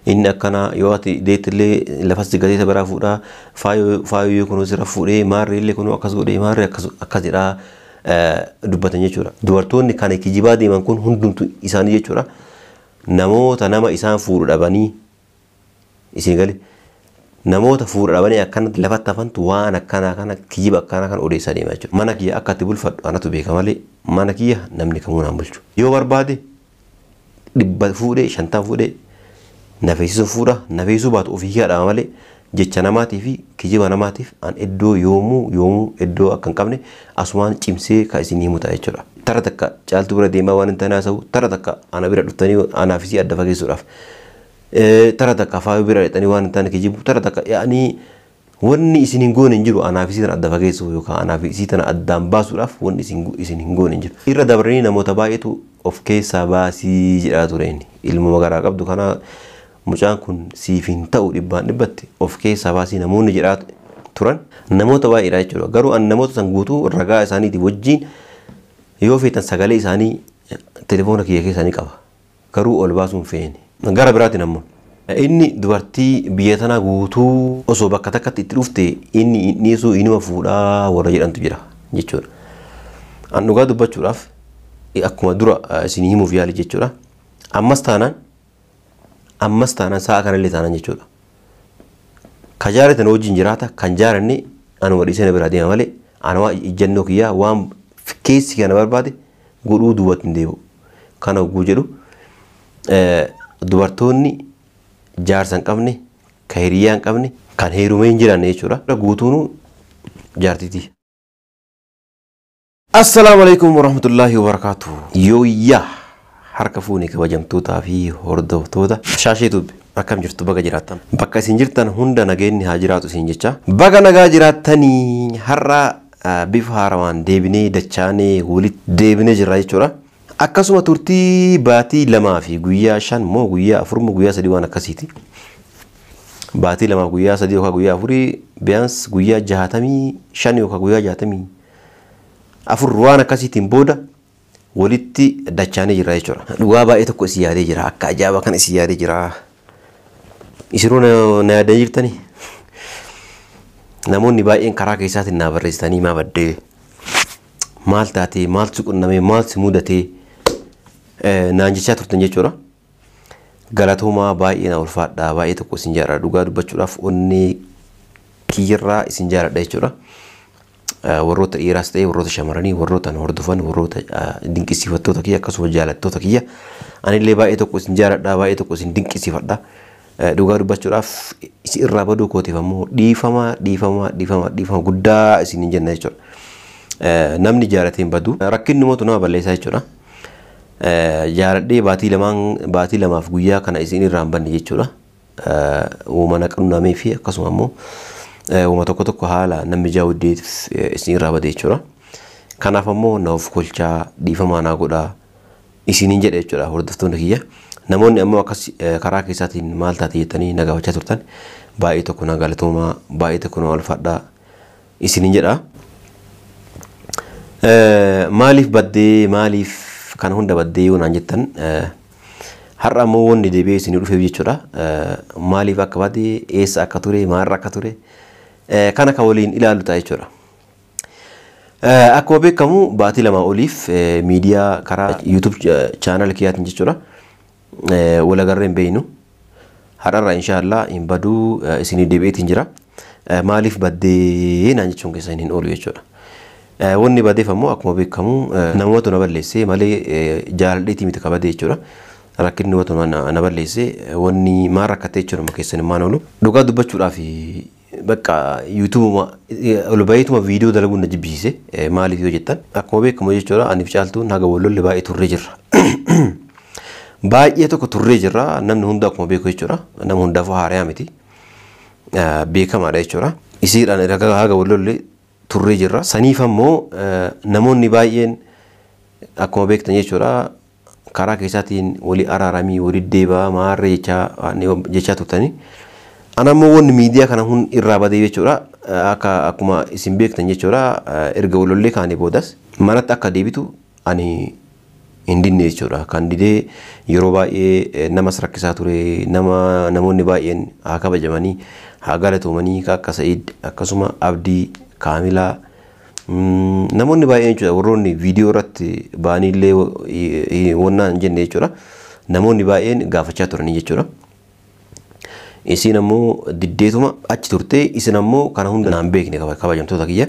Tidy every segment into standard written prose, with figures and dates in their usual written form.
Inni akkana yoo ati deettillee lafas gateeta biraa fuudhaa, faayoo kunuu sirra fuudhee, maarree illee kunuu akkas godhee, maarree akkas jedhaa dubbatan jechuudha. Dubartoonni kana kijibaa deeman kun hundumtu isaanii jechuudha. Namoota nama isaan fuudhu dhabanii isin gali namoota fuudhu dhabanii akkanatti lafatti hafantu waan akkanaa kana kijiba akkanaa kana odeessaa deema jechuudha. Mana kiyya akka itti bulfadhu anatu beeka malee mana kiyya namni kamuu naan bulchu. Yoo barbaade 100 fuudhee 50 fuudhee nafeessisuu fuudha, nafeessisuu baatu ofii kiyya dhaba malee jecha namaatii fi kijiba namaatiif an iddoo yoomuu iddoo akka hin qabne asumaan cimsee kan isin himu ta'a jechuudha. Tara takka Caaltuu bira deemaa waan hin taane haasa'u, tara takka ana bira dhuftanii anaaf isii adda fageessuudhaaf. Tara takka faayuu bira dhaqxanii waan hin taane kijibu, tara takka yaa'anii wanni isin hin goone hin jiru anaaf isii tana adda fageessuuf yookaan anaaf isii tana addaan baasuudhaaf wanni isin hin goone hin jiru. Irra dabranii namoota baay'eetu of keessaa baasii jedhaa ture inni. Ilmuma garaa qabdu kana mucaan kun siif hin ta'u dhibbaan dhibbatti of keessaa baasii namoonni jedhaa turan namoota baay'eedha jechuudha. Garuu an namoota san guutuu ragaa isaaniitii wajjin yoo feetan sagalee isaanii telefoona kiyya keessaa ni qaba. Garuu ol baasuun feene. Gara biraatiin ammoo inni dubartii biyya tanaa guutuu osoo bakka takkatti itti dhufte inni hin dhiisuu inuma fuudhaa warra jedhantu jira jechuudha. An dhugaa dubbachuudhaaf akkuma dura isin himuuf yaali jechuudha. Ammas taanaan sa'a kanallee taanaan jechuudha. Ka jaalatan wajjin jiraata, kan jaalanne anuma dhiisee na biraa deema malee anuma ijjannoo kiyyaa waan keessi kana barbaade godhuu duubatti hin deebi'u. Kana hogguu jedhu dubartoonni jaarsa hin qabne, kan hiriyaa hin qabne, kan heerumee hin jiraanne jechuudha. Guutuunuu jaartiiti. Assalaamu alaikum warahmatullahi wabarakatuh. Yooyyaa harka fuunee kabajamtootaa fi hordoftoota Shaashee Tube akkam jirtu, baga jiraattan. Bakka isin jirtan hunda nageenyi haa jiraatu isin jecha. Baga nagaa jiraattanii har'a bifa haarawaan deebinee dachaanee walitti deebinee jirra jechuudha. Akkasuma turtii baatii 2 fi guyyaa 5 moo guyyaa 4 moo guyyaa 3 waan akkasiiti. Baatii 2 guyyaa 3 yookaan guyyaa 4 biyaans guyyaa 65 yookaan guyyaa 64 waan akkasiitiin booda walitti dachaanee jirra jechuudha. Dhugaa baay'ee tokko isin yaadee jira. Akka ajaa'ibaa kan isin yaadee jira. Isinuu na yaadanii jirtanii? Namoonni baay'een karaa keessaatiin naa barreessitanii maa baddee? Maal taatee? Maaltu qunnamee? Maaltu mudatee? Naan jechaa turtan jechuudha. Galatoomaa baay'ee na ulfaadha. Baay'ee tokko isin jaalladha. Dhugaa dubbachuudhaaf onnee kiyyarraa isin jaalladha jechuudha. Warroota dhiiraas ta'e warroota shamarranii, warroota na hordofan, warroota dinqisiifattoota kiyya akkasuma jaalattoota kiyya. Anillee baay'ee tokko isin jaalladha. Baay'ee tokko isin dinqisiifadha. Dhugaa dubbachuudhaaf isin irraa baduu kootiif ammoo dhiifama, dhiifama, dhiifama, dhiifama guddaa isin hin jenna jechuudha. Namni jaalatee hin badu. Rakkinnumatu nama balleessaa jechuudha. Jaaladhee baatii lamaaf guyyaa kana isin irraa hin banne jechuudha. Uumama qunnamee fi akkasuma ammoo uumama tokko tokko haala namni jaawuddeef isin irraa bade jechuudha. Kanaaf ammoo na of kolchaa dhiifamaa naa godhaa isiniin jedhe jechuudha hordoftoonni kiyya. Namoonni ammoo akkas karaa keessaatiin maal taate jettanii na gaafachaa turtan baay'ee tokko na galatoomaa, baay'ee tokko na ulfaadhaa isiniin jedha. Maaliif baddee, maaliif kana hunda baddee yoo naan jettan har'a ammoo wanni deebi'ee isinii dhufeef jechuudha. Maaliif akka badde, eessa akka ture, maalirra akka ture kana kan waliin ilaallu ta'a jechuudha. Akkuma beekamu baatii 2 oliif miidiyaa karaa YouTube chaanal kiyyaatiin jechuudha. Wal agarree hin beeknu. Har'arraa inshaallah hin baduu isinii deebi'eetiin jira. Maaliif baddee naan jechuun keessan hin oolu jechuudha. Wanni badeef ammoo akkuma beekamu namoota na balleessee malee jaaladheetii miti kabadee jechuudha. Rakkinni wanta na balleessee wanni maal rakkatee jechuudha keessan hin oolu. Dhugaa dubbachuudhaaf bakka YouTubeuma ol baay'eetuma viidiyoo dalaguun na jibbisiise maaliif yoo jettan akkuma beekamu jechuudha aniif Caaltuun haga wal lolle baay'ee turree jirra. Baay'ee tokko turree jirra namni hunda akkuma beeku jechuudha. Nama hundaafuu haariyaa miti. Beekamaadha jechuudha. Isiidhaan haga wal lolle turree jirra. Saniif ammoo namoonni baay'een akkuma beektan jechuudha karaa keessaatiin walii araaramii walii deebaa maarree jechaa turtanii. Ana ammoo wanni miidiyaa kana hun irraa badee jechuudha. Akka akkuma isin beektan jechuudha erga wal lollee kaanii boodas manatti akka deebitu ani hin dinne jechuudha. Kan didee yeroo baay'ee namas rakkisaa ture, nama namoonni baay'een haa kabajamanii haa galatoomanii, akka Sa'iid akkasuma Abdii Kaamilaa, namoonni baay'een jechuudha, warroonni viidiyoo irratti ba'anii illee wannaan hin jenne jechuudha. Namoonni baay'een gaafachaa turanii jechuudha. Isiin ammoo diddeetuma achi turte. Isin ammoo kana hunda naan beekne, kabajamtoota kiyya.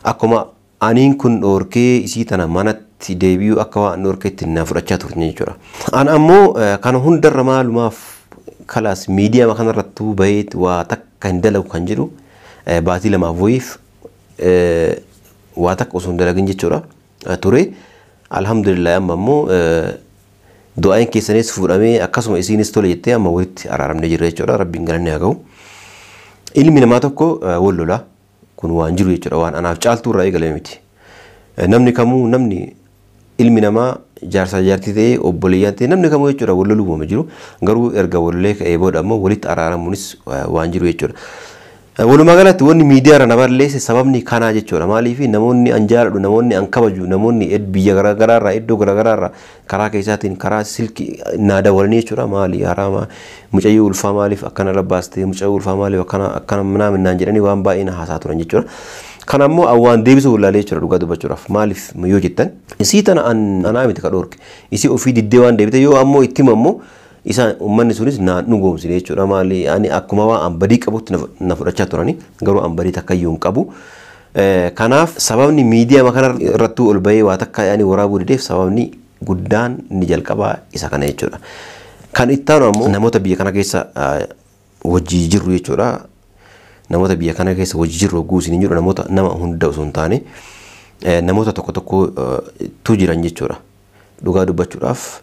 Akkuma aniin kun dhoorkee isii tana manatti deebi'uu akka waan dhoorkeetti na fudhachaa turte jechuudha. An ammoo kana hundarra maalumaaf kalaas miidiyaa kanarrattuu bahee waa takka hin dalagu kan jedhu, baatii 2f wayiif waa takka osoo hin dalagin jechuudha ture. Alhamdulillah, amma ammoo du'aan keessanis fuudhamee, akkasuma isiinis tole jettee amma walitti araaramnee jirra jechuudha. Rabbiin galanni haa ga'u. Ilmi namaa tokko wal lola, kun waan jiru jechuudha, waan anaaf caaltuu irraa eegalame miti. Namni kamuu, namni ilmi namaa jaarsaa jaartii ta'ee, obboleeyyan ta'ee, namni kamuu jechuudha wal loluu uumama jiru. Garuu erga wallolee ka'ee booda ammoo walitti araaramuunis waan jiru jechuudha. Walumaa galatti wanni miidiyaa irra na balleesse sababni kanaa jechuudha. Maaliif namoonni an jaaladhu, namoonni an kabaju, namoonni biyya garaagaraa irraa, iddoo garaagaraa irraa, karaa keessaatiin, karaa silkii naa dawwalanii jechuudha. Maali haraama, mucayyoo ulfaa maaliif akkana rabbaastee, mucayyoo ulfaa maaliif akkana akkana naan jedhanii waan baay'ee na haasaa turan jechuudha. Kana ammoo waan deebisuu wallaalee jechuudha, dhugaa dubbachuudhaaf. Maaliif yoo jettan, isii tana anaa miti ka dhoorke, isii ofii diddee waan deebite. Yoo ammoo itti ammoo isaan uummanni sunis naan dhugoomsine jechuudha. Maali ani akkuma waan an badii qabutti na fudhachaa turani, garuu an badii takka iyyuu hin qabu. Kanaaf sababni miidiyaa kana irrattuu ol bahee waa takka yaani waraabuu dideef sababni guddaan inni jalqabaa isa kana jechuudha. Kan itti aanu ammoo namoota biyya kana keessa hojii jirru jechuudha. Namoota biyya kana keessa hojii jirru hogguu isin jedhu, namoota nama hunda osoo hin taane namoota tokko tokko tu jiran jechuudha. Dhugaa dubbachuudhaaf,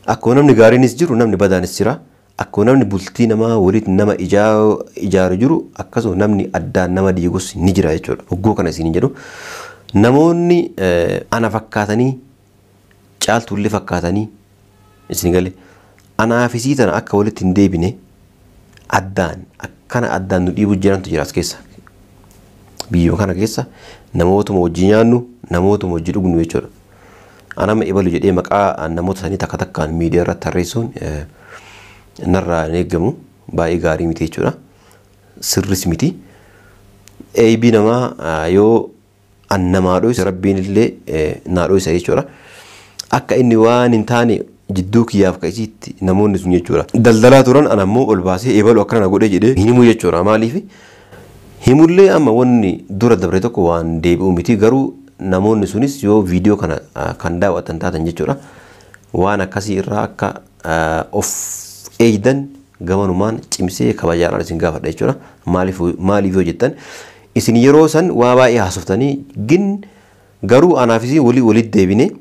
akkuma namni gaariinis jiru namni badaanis jira. Akkuma namni bultii namaa walitti nama ijaaru jiru, akkasuma namni addaan nama diigus ni jira jechuudha. Hogguu kana isin jedhu, namoonni ana fakkaatanii, caaltuullee fakkaatanii, isin galee, anaaf isii tana akka walitti hin deebine addaan akkana addaan nu dhiibu jirantu jira as keessa. Biyyuma kana keessa namootuma wajji nyaannu, namootuma wajji dhugnu jechuudha. Anama ibalu jedhee maqaa namoota sanii takka takkaan miidiyaa irratti tarreessuun narraa hin eeggamu, baay'ee gaarii miti jechuudha. Sirris miti. Eebii namaa yoo an namaa dhoyse, rabbiin illee naa dhoysa jechuudha. Akka inni waan hin taane jidduu kiyyaaf ka isiitti namoonni sun jechuudha daldalaa turan, an ammoo ol baasee ebalu akkana na godhee jedhee hin himu jechuudha. Maaliif himullee, amma wanni dura dabre tokko waan deebi'u miti. Garuu namoonni sunis yoo viidiyoo kana kan daawwatan taatan jechuudha, waan akkasii irraa akka of eegdan gamanumaan cimsee kabajaadhaan isin gaafadha jechuudha. Maaliif yoo jettan, isin yeroo san waa baay'ee haasoftanii gin, garuu anaaf isin walii walitti deebine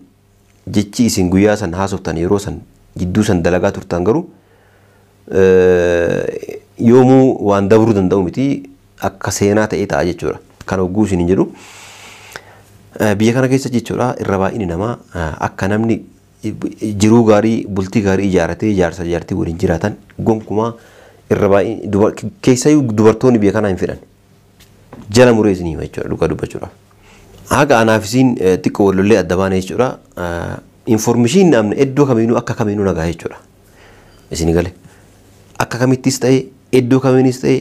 jechi isin guyyaa san haasoftan, yeroo san jidduu san dalagaa turtan, garuu yoomuu waan dabruu danda'u miti, akka seenaa ta'ee ta'a jechuudha. Kan hogguu isin hin jedhu, biyya kana keessa jechuudha irra baay'inni namaa akka namni jiruu gaarii, bultii gaarii ijaarratee, jaarsa jaartii waliin jiraatan gonkumaa irra baay'ee, keessayyuu dubartoonni biyya kanaa hin fedhan. Jala muree isin hima jechuudha, dhugaa dubbachuudhaaf. Haga anaaf isiin xiqqoo wallollee adda baane jechuudha. Information namni iddoo kamiinuu akka kamiinuu nagaa jechuudha. Isin gale. Akka kamittis ta'e, iddoo kamiinis ta'e,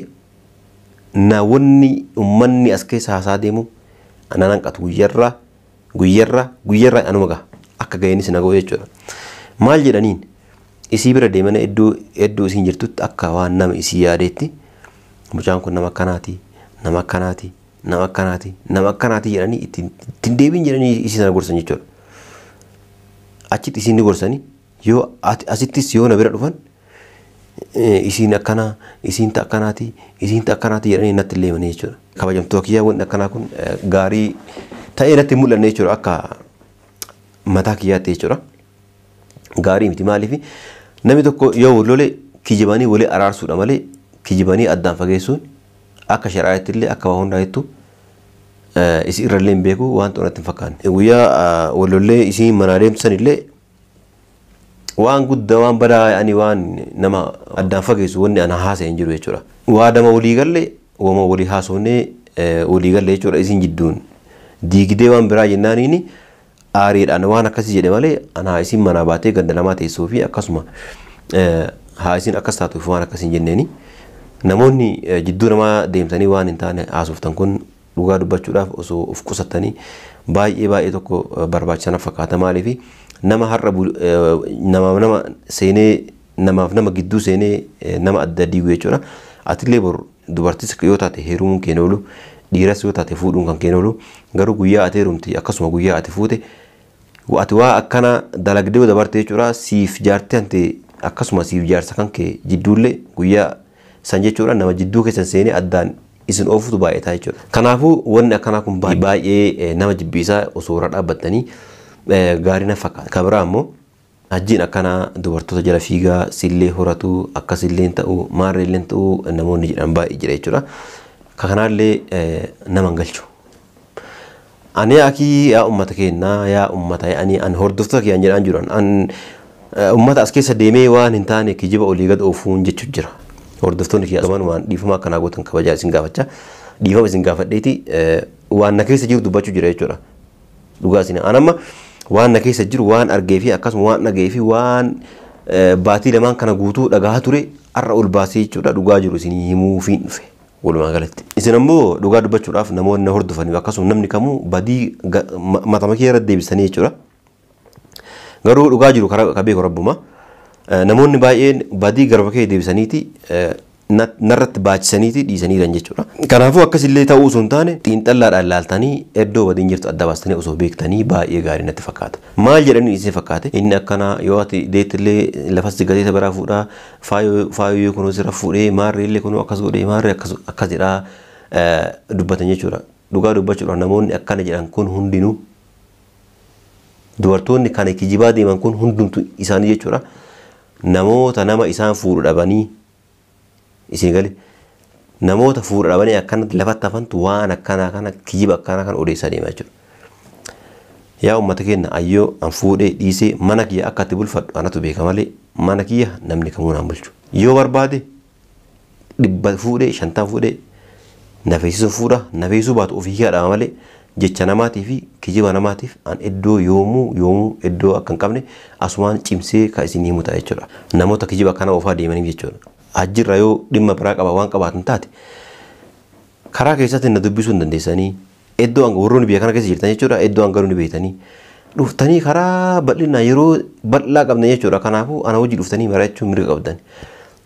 naawwanni uummanni as keessa haasaa deemu nan hanqatu, guyyarraa guyyarraa guyyarraa anuma gaha, akka ga'eenis na ga'u jechuudha. Maal jedhaniin isii bira deemanii iddoo iddoo isiin jirtutti akka waan nama isii yaadeetti, mucaan kun nama akkanaati, nama akkanaati, nama akkanaati, nama akkanaati jedhanii ittiin deebiin jedhanii isii sana gorsan jechuudha. Achitti isiin ni gorsanii, yoo asittis yoo na bira dhufan, isiin akkanaa, isiin akkanaati, isiin akkanaati jedhanii natti illee himanii jechuudha. Kabajamtoota kiyyaa, wanti akkanaa kun gaarii ta'ee natti hin mul'anne jechuudha, akka mataa kiyyaatti jechuudha. Gaarii miti. Maaliif, namni tokko yoo wal lole kijibanii walii araarsuudha malee kijibanii addaan fageessuun akka shari'aatti illee akka waa hundaa'ettu isii irrallee hin beeku, waan xonatti hin fakkaanne. Guyyaa wal lollee isiin manaa deemsan illee waan guddaa, waan badaa, ani waan nama addaan fageessu wanni ana haasa'e hin jiru jechuudha. Waadama walii galle, wama walii haasofnee walii galle jechuudha. Isiin jidduun diigdee waan biraa jennaaniini aariidhaan waan akkasii jedhe malee ana isin manaa baatee ganda namaa teessuu fi akkasuma haa isin akkas taatuuf waan akkasii hin jenneeni. Namoonni jidduu namaa deemtanii waan hin taane haasoftan kun dhugaa dubbachuudhaaf osoo of qusattanii baay'ee baay'ee tokko barbaachisan fakkaata. Maaliif nama har'a nama seenee namaaf nama gidduu seenee nama adda diigu jechuudha. Atillee bor dubartis yoo taate heerumuun keen oolu, dhiiras yoo taate fuudhuun kan keen oolu, garuu guyyaa ati heerumte akkasuma guyyaa ati fuute ati waa akkana dalagdee dabarte jechuudha. Siif jaartii hante akkasuma siif jaarsa kan kee jidduullee guyyaa san jechuudha nama jidduu keessan seenee addaan isin oofutu baay'ataa jechuudha. Kanaafuu wanni akkanaa kun baay'ee nama jibbiisaa osoo irra dhaabbattanii gaarii na fakkaata. Kan biraa immoo hajjiin akkanaa dubartoota jala fiigaa sillee horatu akkasillee ta'u maarreellee ta'u namoonni jedhan baay'ee jira jechuudha. Kanaallee nama hin galchu. Ani akii yaa uummata keenyaa yaa uummata ani an hordoftoota kiyyaan jedhaan jiran an uummata as keessa deemee waan hin taane kijiba olii gad oofuun jechuun jira. Hordoftoonni kiyya waan dhiifama akkanaa gootan kabajaa isin gaafachaa dhiifama isin gaafadheeti waan na keessa jiru dubbachuu jira jechuudha. Dhugaa isin an amma waan na keessa jiru waan argee fi akkasuma waan dhagee fi waan baatii lamaan kana guutuu dhagaa ture har'a ol baasee jechuudha dhugaa jiru isin himuufiin dhufe walumaa galatti. Isin ammoo dhugaa dubbachuudhaaf namoonni na hordofaniif akkasuma namni kamuu badii matama kee irra deebisanii jechuudha. Garuu dhugaa jiru karaa beeku rabbuma. Namoonni baay'een badii garba kee deebisaniiti narratti baachisaniiti dhiisaniiran jechuudha. Kanaafuu akkasillee ta'uu osoo hin taane xiinxallaadhaan ilaaltanii iddoo badiin jirtu adda baastanii osoo beektanii baay'ee gaarii natti fakkaata. Maal jedhanii isin fakkaate inni akkanaa yoo ati deettillee lafas gateeta biraa fuudhaa faayoo kunoo sirra fuudhee maarreellee kunoo akkas godhee maarree akkas jedhaa dubbatan jechuudha. Dhugaa dubbachuudhaan namoonni akkana jedhan kun hundinuu dubartoonni kana kijibaa deeman kun hundumtu isaanii jechuudha. Namoota nama isaan fuudhu dhabanii isin gali namoota fuudhu dhabanii akkanatti lafatti hafantu waan akkanaa kana kijiba akkanaa kana odeessaa deemaa jechuudha. Yaa uummata keenya ayyoo an fuudhee dhiisee mana kiyya akka itti bulfadhu anatu beeka malee mana kiyya namni kamuu naan bulchu. Yoo barbaade 100 fuudhee 50 fuudhee nafeessisuu fuudha nafeessisuu baatu ofii kiyya malee jecha namaatii fi kijiba namaatiif an iddoo yoomuu iddoo akka hin qabne asumaan cimsee kan isin himu ta'a jechuudha. Namoota kijiba akkana oofaa deemaniif jechuudha. Ajjirra yoo dhimma biraa qaba waan qabaatan taate karaa keessatti na dubbisuu hin dandeessanii iddoo warroonni biyya kana keessa jirtan jechuudha iddoo hangaruu ni beektanii dhuftanii karaa bal'inaa yeroo bal'aa qabdan jechuudha. Kanaafuu ana hojii dhuftanii mari'achuu mirga qabdan.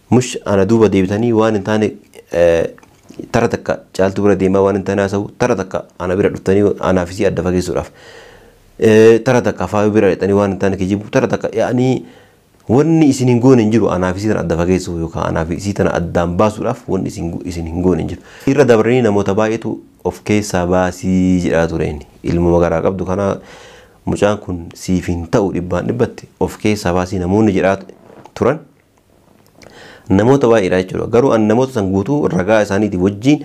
Mush ana duuba deebitanii waan hin taane tara takka caaltuu bira deemaa waan hin taane haasa'u tara takka ana bira dhuftanii anaaf isii adda fageessuudhaaf tara takka faayuu bira dhaqxanii waan hin taane kijibu tara takka yaa'anii wanni isin hin goone hin jiru anaaf isii tana adda fageessuuf yookaan anaaf isii tana addaan baasuudhaaf wanni isin hin goone hin jiru. Irra dabranii namoota baay'eetu of keessaa baasii jedhaa ture inni ilma magaraa qabdu kana mucaan kun siif hin ta'u dhibbaan dhibbatti of keessaa baasii namoonni jedhaa turan namoota baay'eedha jechuudha. Garuu an namoota san guutuu ragaa isaaniitii wajjin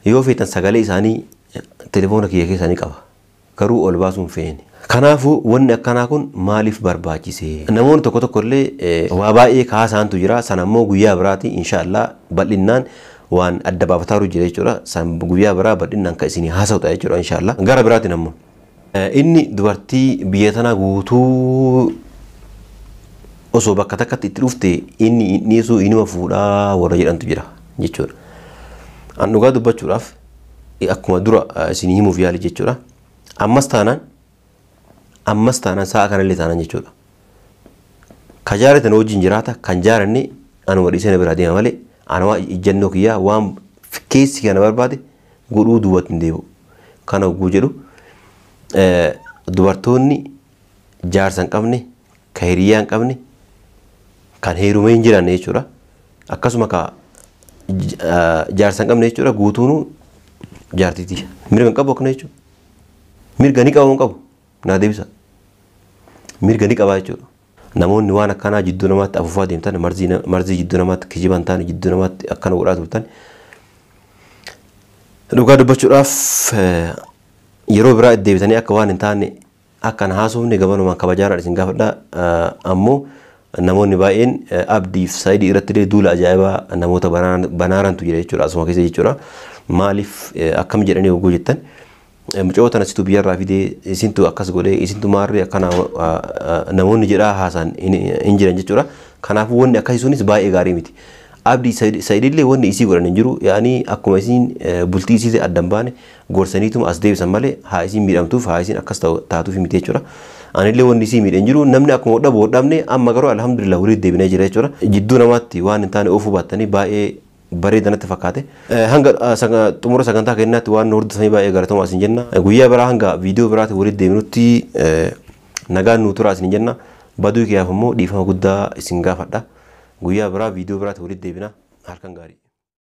yoo feetan sagalee isaanii telefoona kiyya keessaa ni qaba. Garuu ol baasuun feene. Kanaafuu wanni akkanaa kun maaliif barbaachise? Namoonni tokko tokko illee waa baay'ee kaasaantu jira. Sana immoo guyyaa biraati inshaallah bal'innaan waan adda baafataaru jira jechuudha. San guyyaa biraa bal'innaan kan isinii haasa'u ta'a jechuudha inshaallah. Gara biraatiin ammoo inni dubartii biyya tanaa guutuu osoo bakka takkatti itti dhufte inni dhiisuu inuma fuudhaa warra jedhantu jira jechuudha. An dhugaa dubbachuudhaaf akkuma dura isinii himuuf yaali jechuudha. Ammas taanaan sa'a kanallee taanaan jechuudha. Ka jaaratan wajjin jiraata kan jaaranne anuma dhiisee na biraa deema malee ana waan ijjannoo kiyyaa waan keessi kana barbaade godhuu duubatti hin deebi'u. Kana hogguu jedhu dubartoonni jaarsa hin qabne ka hiriyaa hin qabne kan heerumee hin jiraanne jechuudha. Akkasuma ka jaarsa hin qabne jechuudha guutuunuu jaartiiti. Mirga hin qabu akkana jechuudha. Mirga ni qaba hin qabu naa deebisa. Mirga ni qaba jechuudha. Namoonni waan akkanaa jidduu namaatti afuufaa deemtan marzii jidduu namaatti kijiban taane jidduu namaatti akkana godhaa turtan dhugaa dubbachuudhaaf yeroo biraa itti deebitanii akka waan hin taane akkan haasofne gabanumaan kabajaadhaan isin gaafadha. Ammoo namoonni baay'een abdiif saayidii irratti illee duula ajaa'ibaa namoota banaarantu jira jechuudha asuma keessa jechuudha. Maaliif akkam jedhanii hogguu jettan Mucayyoo tana situ biyyarraa fidee, isintu akkas godhee, isintu maarree akkana namoonni jedhaa haasaan hin jiran jechuudha. Kanaafuu wanni akkasii sunis baay'ee gaarii miti. Abdii Saidillee wanni isii godhan hin jiru. Yaani akkuma isiin bultii isii addan baane gorsaniituma as deebisan malee haa isiin miidhamtuuf, haa isiin akkas taatuuf miti jechuudha. Anillee wanni isii miidhe hin jiru. Namni akkuma dhabu dhabne, amma garuu alhamdulillah walitti deebinee jira jechuudha. Jidduu namaatti waan hin taane oofuu baattanii baay'ee bareeda natti fakkaate. Hanga xumura sagantaa keenyaatti waan nu hordofanii baay'ee galatoomaa isin jenna. Guyyaa biraa hanga viidiyoo biraatti walitti deebinutti nagaan nu turaa isin jenna. Baduu kiyyaaf immoo dhiifama guddaa isin gaafadha. Guyyaa biraa viidiyoo biraatti walitti deebina. Halkan gaarii.